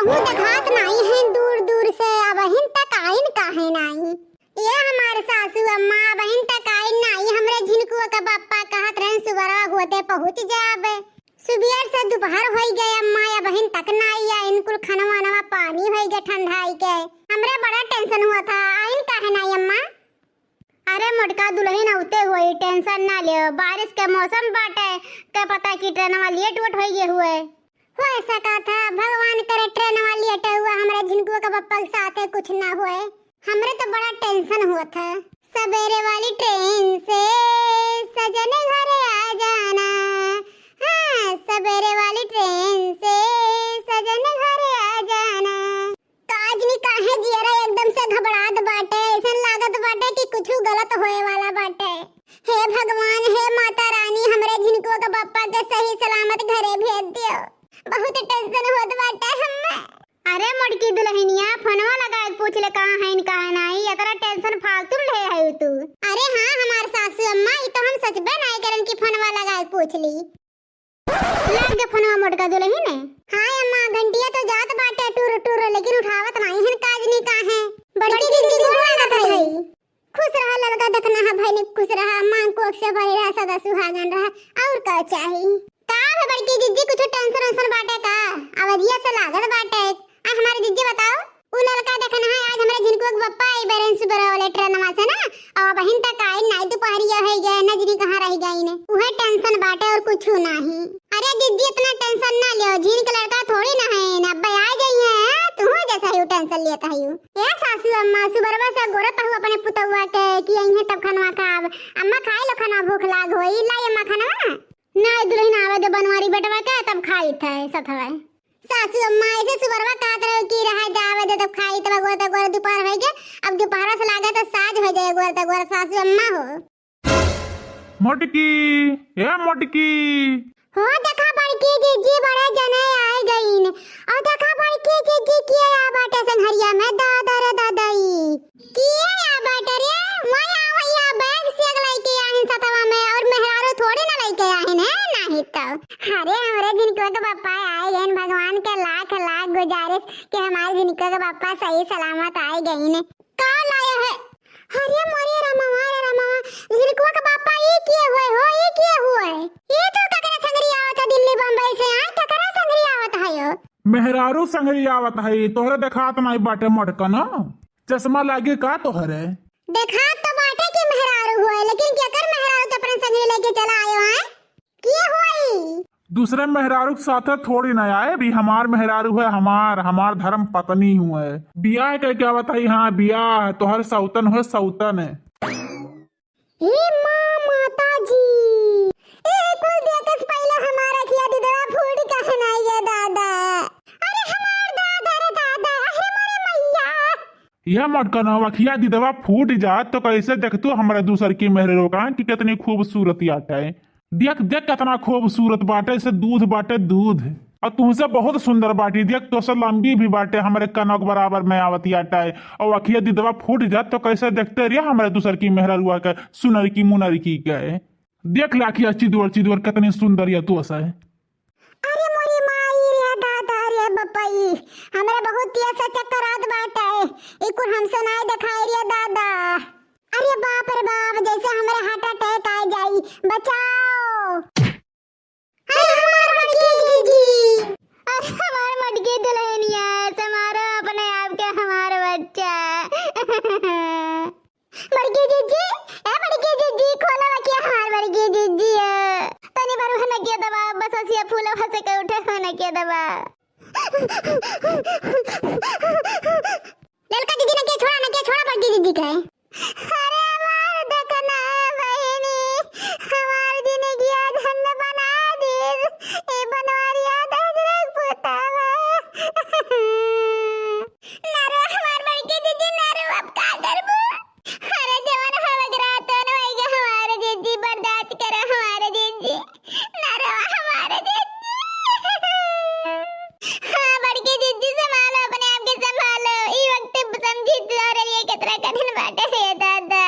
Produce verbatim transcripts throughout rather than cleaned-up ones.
मुँह देखात नाई है दूर दूर से, अबहिन तक आइन काहे नाई? ये हमार सासू अम्मा अबहिन तक आइन नाई। हमरे झिनकुआ का पप्पा कहत रहन सुबरवा होते पहुँच जाबे। सुबेर से दोपहर होई गए अम्मा, अबहिन तक नाई आइन। कुल खनवा वनवा पानी होई गए ठंडाई के। हमरे बड़ा टेंशन हुआ था, आइन काहे नाई अम्मा? अरे मोटका दुलहिन अउते होई, टेंशन ना लेव। बारिश के मौसम बाटे, का पता कि ट्रेनवा लेट वेट होई गए हुए। हो सकत है, भगवान करे ट्रेनवा लेट हुआ, हमरे झिनकुआ का पप्पा के साथे कुछ ना होए। हमरे तो बड़ा टेंशन होत है। सबेरे वाली ट्रेन से सजन घर आ जाना, हाँ, सबेरे वाली ट्रेन से सजन घर आ जाना। काजनी काहे जियरा एकदम से घबरात बाटे, ऐसन लागत बाटे कि कुछु गलत होए वाला बाटे। हे भगवान, हे माता रानी, हमरे झिनकुआ के पप्पा के सही सलामत घरे भेज दियो। बहुत टेंशन होत बाटे हम्मे। अरे मोटकी दुलहिनिया, फोनवा लगाए के पूछ ले कहाँ हइन, कहाँ नाई, इतना टेंशन फालतू में ले है तू। अरे हाँ हमार सासू अम्मा, ई तो हम सचबे नाई करन कि फोनवा लगाए के पूछ ली। लाग गे फोनवा मोटका दुलहिन। हाँ अम्मा, घंटिया तो जात बाटे टुर टुर, लेकिन उठावत नाई हन, काजनी काहे। बड़की दीदी गोड़ लागत है। खुश रहा ललका दखना है भैनी, खुश रहा, मांग कोख से भरी रहा, सदा सुहागन रहा, और का चाही? का है बड़की दीदी, कुछ टेंशन वेंशन बाटे का? आवाजिया से लागत बाटे। आ हमारी दीदी बताओ, उ ललका दखना है, आज हमरे झिनकुआ के पप्पा आई बरेन सुबह वाले ट्रेनवा से ना, और बहिन तक आई नाई, दोपहरिया है गए, न जनी कहाँ रह गई ने, उहे टेंशन बाटे और कुछ नहीं। अरे दीदी इतना टेंशन ना लियो, झिन के लड़का थोड़ी ना है, न अब्बे आ जाई है, तू जैसा ही टेंशन लेता है। ए सासू अम्मा, सुबरवा से गोरत हूँ अपने पुतौआ के कि अइहे तब खनवा खाब। अम्मा खाई लो खनवा, भूख लाग होई, लाई अम्मा खनवा। नाई दुलहिन आवे दे बनवारी बेटवा के, तब खाई थे सथवे। सासू अम्मा ऐसे सुबरवा कहत रहो कि रहा जावे दे तब खाई तब गोर तक गोर दोपहर होई गे। अब दोपहर से लागे तो साँझ हो जाए गोर तक गोर सासू अम्मा हो। मोटकी, ए मोटकी। हो देखा बड़की जीजी बड़े जने आए गईन। और देखा बड़की जीजी किए आ बाटे संघरिया में दादा रे दादाई। किए आ बाटे रे, वही आवैया बैग से लेके आहिन सतवा में और मेहरारू थोड़ी ना लेके आहिन है, नहीं तो। अरे हमरे जिनको के पप्पा आए गईन, भगवान के लाख लाख गुजारिश कि हमारे जिनको के पप्पा सही सलामत आए गईन। का लाया है? अरे मोरे रामवा रे रामवा, झिनकुआ के बापा ई किए हुए हो, ई किए हुए? ई तो ककरा संगरी आवत है दिल्ली बम्बई से, आए ककरा संगरी आवत है यो? मेहरारू संगरी आवत है, तोहरे देखात नाई बाटे मटकन, चश्मा लागे का तोहरे? देखात तो बाटे कि मेहरारू हुए, लेकिन केकर मेहरारू तो अपने संगरी लेके चला आयो है? के होई? दूसरे मेहरारू के साथे थोड़ी ना आए, भी हमार मेहरारू है, हमार, हमार धर्म पत्नी हुए। बियाह के क्या बताई, हाँ बियाह, तोहर सौतन हुए, सौतन है। हे माँ माता जी, ए कुल देखे से पहले हमारा किया दिदवा फूट काहे ना ये दादा। अरे हमार दादा रे दादा, अरे मोरे मैया। यह मटकनवा खिया दिदवा फूट जात तो कैसे देखतू हमरा दूसर की मेहररो का कि कितनी खूबसूरत आटे। देख देख कितना खूबसूरत बाटे, से दूध बाटे दूध। और तुमसे बहुत सुंदर बाटी, देख तोसे लंबी भी बाटे, हमरे कनक बराबर में आवत आटे। और अखिया दिदवा फूट जात तो कैसे देखते रहिए हमरे दूसर की मेहररुआ के, सुनर की मुनर की के। देख ले अखिया चिदवर चिदवर कितनी सुंदर या तोसे। अरे मोरी माई रे दादा रे बपई, हमरा बहुत तेज से चक्कर आत बाटे, ई कुल हमसे नाय देखाई रे दादा। अरे बाप रे बाप, जैसे हमरा heart attack आ जाई, बचाओ। अरे हमार मटकी जीजी, अरे हमार मटकी दुल्हनिया, संभारो अपने आप के हमार बच्चा। बड़की जीजी, ए बड़की जीजी, खोला बकिया हमार बड़की जीजी, ए। तनी बारू है नकिया दबा, बस असिया फूल हंसे के उठे है नकिया दबा। ललका जीजी नकिया छोड़ा, नकिया छोड़ा बड़की जीजी के। अरे हमार देखना है बहिनी, हमार जिंदगिया झंड बना दीस, ए बनवारिया दशरथ पुतावा। नारो हमार बड़की जीजी, नारो अब का करबू? अरे जवन हो गया तो न वही हमारे जीजी, बर्दाश्त करो हमारे जीजी। नारो हमारे जीजी। हाँ बड़की जीजी संभालो, अपने आप के संभालो। ई वक्त समझी तो रही है कितना कठिन बाटे रे दादा।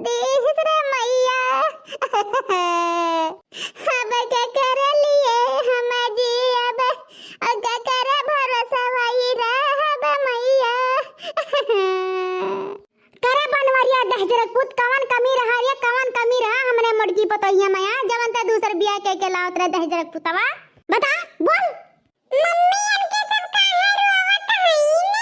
दीहिस रे मइया। अब केकर लिए हम जियब, अब केकर भरोसा वही रहब मइया। करे बनवरिया दहिजरक पूत, कवन कमी रहा रे, कवन कमी रहा हमरे मोटकी पतोहिया मइया, जवन ते दूसर बियाह कइके लावत रहे दहिजरक पूतवा? बता, बोल। मम्मी, इनके सब काहे रोवत हईन?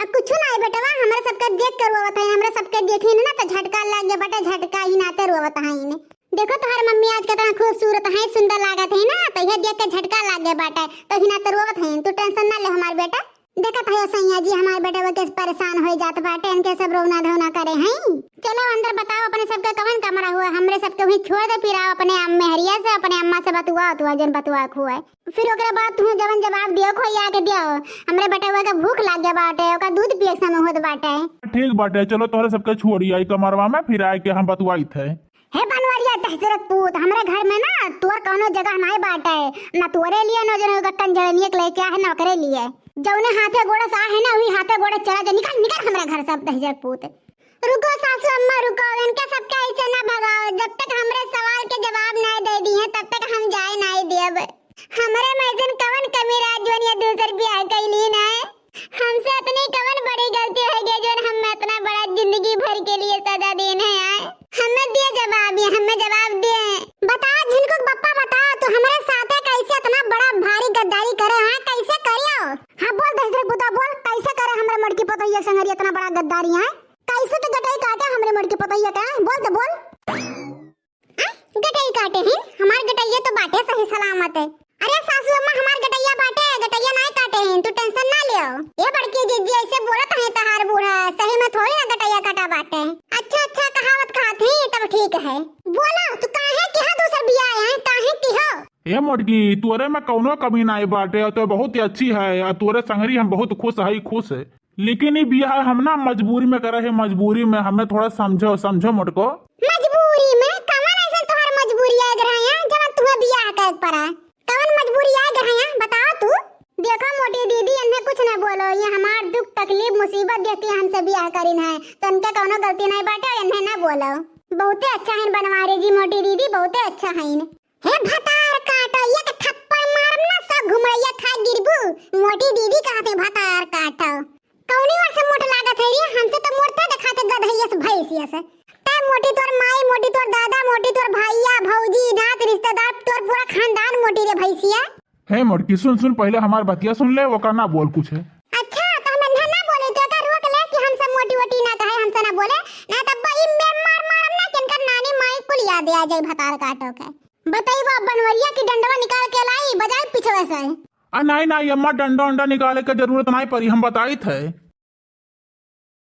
अब कुछ नाहीं बेटवा, हमरे सबके देख के रोवत हईन, हमरे सबके देखिन ना तो झटका लाग गया बाटे, झटका ही नाते रोवत हईन। देखो तोहार मम्मी आज केतना खूबसूरत है, सुंदर लागत है ना, तो ये देख के झटका लाग गया बाटे, तो ही नाते रोवत हईन। तू tension ना ले हमार बेटा। देखत है सैया जी, हमार बेटवा के परेशान हो जात बाटे, इनके सब रोना धोना करे हैं। चलो अंदर बताओ अपने सबके कवन कमरा हुआ, हमरे सबके वहीं छोड़ दे, फिर आओ अपने अम-, मेहरिया से, अपने अम्मा से बतुआ, तू जन बतुआ हुआ। फिर ओकरे बाद तुहें जवन जवाब दियो, खोई आके दियो। हमरे बेटवा के भूख लाग गया बाटे, ओका दूध पिए के समय होत बाटे। ठीक बाटे, चलो तोहरे सबके छोड़ी आई कमरवा में, फिर आए के हम बतुआई थे। हे बनवरिया दहिजरक पूत, हमरे घर में ना तोर कौनो जगह नाई बाटे, ना तोरे लिए, ना जौन ओकर कंजरनिया के लेके आहे, ना ओकरे लिए। जौने हाथे गोड़े से आहे ना, वही हाथे गोड़े चला जा, निकल, निकल हमरे घर से अब दहिजरक पूत। रुको सासू अम्मा, रुको, इनके सबके ऐसे ना भगाओ। जब तक हमरे सवाल के जवाब नाई दे दिए, तब तक हम जाए नाई देब। हमरे में ऐसन कवन कमी रहा, जौन ये दूसर बियाह कैली ना? हमसे इतनी कवन बड़ी गलती हो गई, जौन हम इतना बड़ा जिंदगी भर के लिए सजा देन है आए? हमें दिए जवाब, ये हमें जवाब दिए। बता झिनकू के पप्पा, बता, तू हमरे साथे कैसे इतना बड़ा भारी गद्दारी करे, हाँ, कैसे करियो? हाँ, बोल दहिजरक पूता, बोल, कैसे करे हमरे मोटकी पतोहिया संगरी इतना बड़ा गद्दारी, हाँ? कैसे तो गटई काटे हमरे मोटकी पतोहिया का, बोल तो बोल। आ? गटई काटे हैं? हमार गटइया तो बाटे सही सलामत है। अरे सासू अम्मा, हमार गटइया बाटे, गटइया नाई काटे हैं, तू tension ना लियो। ये बड़की जिज्जी ऐसे बोलत है तहार बूढ़ा, सही में थोड़ी ना गटइया काटा बाटे। अच्छा, अच्छा, कहावत खात ही तब ठीक है। बोलो, तू काहे किहा दूसर बियाह है, काहे किहो? ए मोटकी, तोरे में कौनो कमी नाई बाटे, और तो बहुत ही अच्छी है, और तोरे संगरी हम बहुत खुश है, खुश है। लेकिन ई बियाह हम ना मजबूरी में करे है, मजबूरी में। हमें थोड़ा समझो, समझो मोटको। मजबूरी में? कवन ऐसन तोहार मजबूरी आए रहे हैं, जवन तुम्हें बियाह करे के पड़ा? कवन मजबूरी आए रहे हैं, बताओ तू। देखो मोटी दीदी, इन्हें कुछ ना बोलो, ये हमार दुख तकलीफ मुसीबत देख के हमसे बियाह करिन है, तो इनके कौनो गलती नहीं बाटे, इन्हें ना बोलो। बहुते अच्छा है बनवारी जी, मोटी दीदी बहुते अच्छा है। हे भतार काटो, एक थप्पड़ मारम ना, सौ घुमड़ैया खा गिरबू। मोटी दीदी कहत है भतार काटो। कौनी ओर से मोट लागत है रे? हमसे तो मोट तो देखात है गधैया से, भैंसिया से। तै मोटी तोर माई, मोटी तोर दादा, मोटी तोर भैया, भौजी, नात, रिश्तेदार, तोर पूरा खानदान मोटी रे भैंसिया। हे मोटकी, सुन, सुन, पहले हमार बतिया सुन ले, ओकर ना बोल कुछ है। अच्छा, तो हम इन्हें ना बोले, तो एकर रोक ले कि हमसे मोटी वोटी ना कहे, हमसे ना बोले, ना तब ई में मार मारम ना कि इनकर नानी माई कुल याद आ जाई भतार काटो के। बताई बा बनवरिया की डंडवा निकाल के लाई, बजाई पिछवे से। आ, नाई, नाई, अम्मा, डंडा उंडा निकाले के जरूरत नाई पड़ी, हम बताई थे।